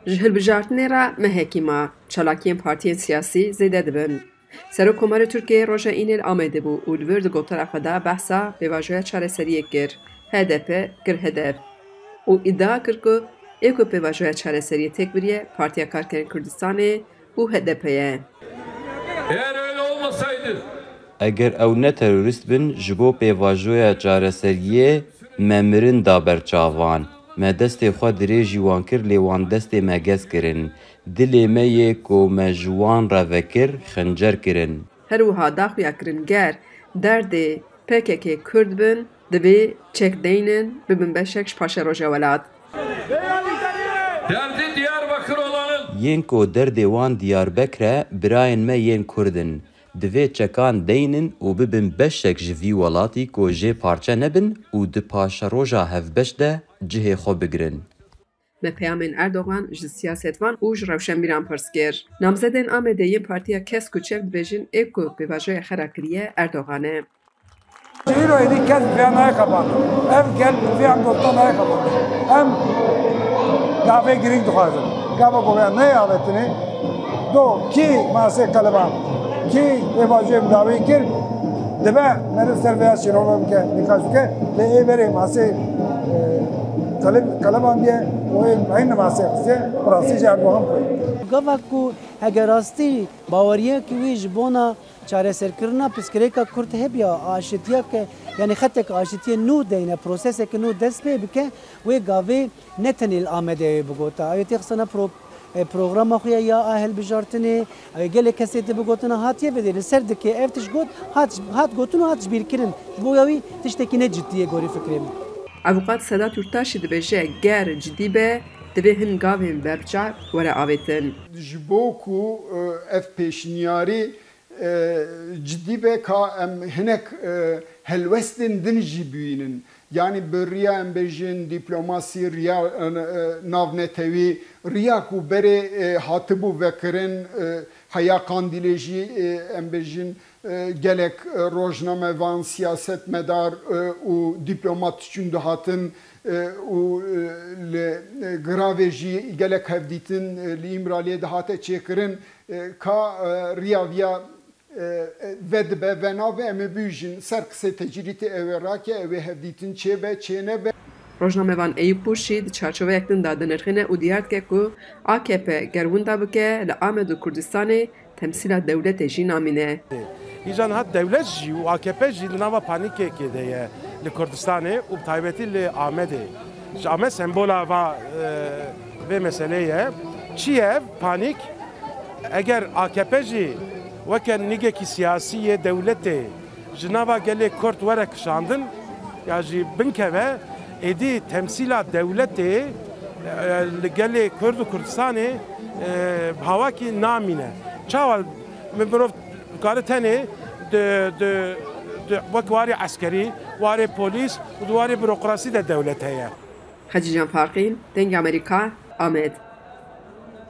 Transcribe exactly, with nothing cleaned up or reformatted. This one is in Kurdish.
Ji hilbijartinê re mehekî ma, çalakiyên partiyên siyasî zêde dibin. Serokkomarê Tirkiyeyê roja Înê li Amedê bû û li vir di gotara xwe de behsa pêvajoya çareseriyê kir, H D P kir hedef û îdia kir ku ê ku pêvajoya çareseriyê têk biriye Partiya Karkerên Kurdistanê û H D P ye. Eğer öyle olmasaydı, Eger ew ne terorîst bin, ji bo pêvajoya çareseriyê me mirin da ber çavan. Me destê xwe dirêjî wan kir, lê wan destê me gez kirin. Dilê me yê ku me ji wan re vekir, xincer kirin. Her wiha da xuya kirin, ger derdê P K K Kurd bin, divê çek deynin, bibin beşek ji paşeroja welat. Derdi Diyarbakır olanın Yên ku derdê wan Diyarbekir e, birayên me yên Kurd in. Divê çekan deynin û bibin beşek ji vî welatî ku jê parçe nebin û di paşeroja hevbeş de cihê xwe bigirin. Me peyamên Erdogan ji siyasetvan û ji rewşenbîran pirs kir. Namzedên Amedê yên Partiya Kesk û Çep dibêjin ê ku pêvajoya xera kiriye Erdogan e. Îro êdî kes bi vê nayê xebandin. Ev gel bi vê em dostan nayê xebandin. Em gavê girîng dixwazin. Gava ku vê neyê avêtinê, do kî masê qeleban, kî pêvajoyê bi dawî kir, dibe meriv ser vêya şîrove bike, nîqaş bike, lê ê berê masê, e, qeleb-, qelebandiye û ê eynî masê xistiye, bi rastî jî Erdogan xwe. Gava ku heke rastî baweriyeke wî ji bona çareserkirina pirsgirêka Kurd hebiya aşitiyeke, yanî xeteke aşitiyê nû deyne, proseseke nû dest pê bike, wê gavê ne tenê li Amedê wê bigota. Ew ê têxistina pro-, e, programa xwe ya, ya a hilbijartinê, ew ê gelek kesê tê bigotina hatiye vê derê. Li ser dikê ev tişt got, hat, hat gotin û hat jibîrkirin. Ji bo ya wî tiştekî ne cidî ye gorî fikrê min. Avûkat Sedat Yurttaş jî dibêje, ger cidî be, divê hin gavên berbiçav were avêtin. Ji bo ku, e, ev pêşniyarî e, cidî be ka em hinek, e, helwestên din jî bibînin. Yanî bi riya em bêjin dîplomasî, riya, e, e, navnetewî, riya ku berê, e, hatibû vekirin, e, heya Qandîlê jî, e, em bêjin, e, gelek, e, rojnamevan, siyasetmedar, e, û dîplomat çûn dihatin, e, û, e, li, e, giravê jî gelek hevdîtin, e, li Îmraliyê dihate çêkirin. E, ka, e, riya viya, e, e, vedibe, venabe, em ê bûjin ser qisê tecrîtê ew ê rake, ew ê hevdîtin çêbe, çênebe. Rojnamevan Eyûp Pûr jî di çarçoveyek din de dinirxîne û diyar dike ku A K P ger winda bike, li Amed û Kurdistanê temsîla dewletê jî namîne. Îcan hat dewlet jî û A K P jî di nava panîkekê de ye li Kurdistanê û bi taybetî li Amedê. Ji Amed sembola va, e, vê meseleyê ye. Çi ye ev panîk? Eger A K P jî weke nîgekî siyasî yê dewletê ji nava gelê Kurd were kişandin ya jî binkeve, êdî temsîla dewletê, e, li gelê Kurd û Kurdistanê, e, bi hawakî namîne. Çawa mirov dikare tenê di, di, di, wek warê eskerî, warê polîs û di warê burokrasî de dewlet heye? Hecîcan Farqîn, Dengê Amerîka, Amed.